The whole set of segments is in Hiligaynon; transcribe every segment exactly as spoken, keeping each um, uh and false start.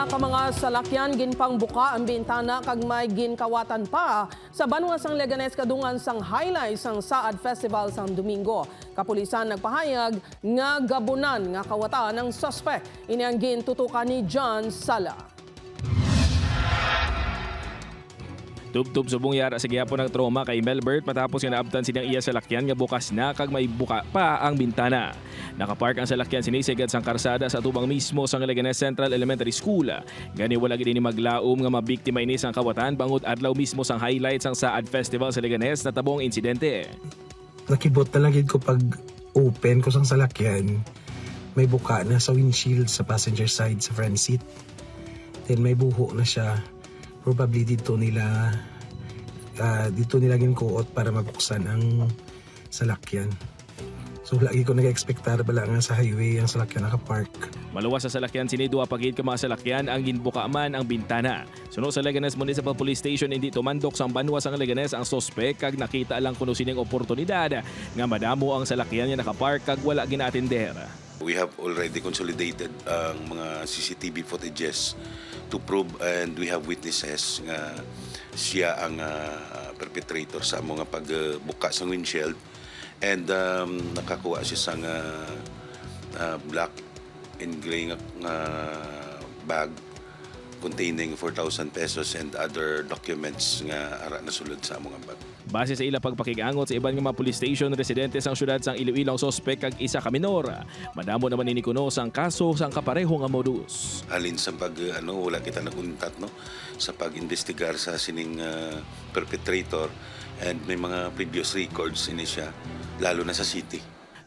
Ka mga salakyan ginpangbuka ang bintana kag may ginkawatan pa sa banwa sang Leganes kadungan sang highlights sang Saad Festival sang Domingo. Kapulisan nagpahayag nga gabunan nga kawatan ang suspek. Ini ang gintutukan ni John Sala. Tubtob subong yara sa gihapon ang trauma kay Melbert matapos nga naabtan sini ang iya salakyan nga bukas na kag may buka pa ang bintana. Nakapark ang salakyan sini sa igad sang karsada sa atubang mismo sang Leganes Central Elementary School. Gani wala gid ini maglaom nga mabiktima ini sang kawatan bangod adlaw mismo sang highlight sang Saad Festival sa Leganes natabo ang insidente. Nakibot na lang gid ko pag open ko sang salakyan, may buka na sa windshield sa passenger side sa front seat. Then may buho na siya. Probably dito nila ah, dito nila ginkuot para mabuksan ang salakyan. So wala gid ko nag-expectar bala nga sa highway ang salakyan nakapark. Maluwas sa salakyan sini, duha pa gid ka mga salakyan ang ginbuka man ang bintana. Suno sa Leganes Municipal Police Station, indi tumandok sang banwa sang Leganes ang suspek kag nakita lang kuno sining oportunidad nga madamo ang salakyan nga nakapark kag wala ginaatender. We have already consolidated ang mga C C T V footages to prove, and we have witnesses nga siya ang ah, perpetrator sa amo nga pagbuka sang windshield, and um, nakakuha siya sang ah, ah, black and gray nga, nga bag containing four thousand pesos and other documents nga ara nasulod sa amo nga bag. Base sa ila pagpakig-angot sa iban nga mga police station, residente sang siyudad sang Iloilo ang suspek kag isa ka minor. Madamo naman ini kuno sang kaso sang kapareho nga modus. Halin sa pag ano, wala kita naguntat no sa pag-imbestigar sa sining ah, perpetrator, and may mga previous records ini siya, lalo na sa city.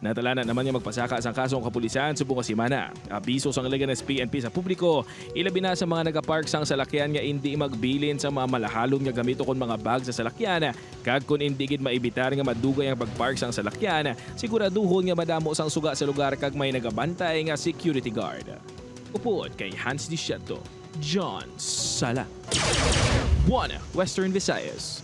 Natalanan naman nga magpasaka sang kaso ang kapulisan subong nga semana. Abiso sang Leganes P N P sa publiko, ilabi na sa mga nagapark sang salakyan nga indi magbilin sa mga malahalon nga gamit ukon mga bag sa salakyan, kag kon indi gid maibitar nga madugay ang pagpark sang salakyan, siguraduhon nga madamo sang suga sa lugar kag may nagabantay nga security guard. Upod kay Hans Disiento, John Sala, One Western Visayas.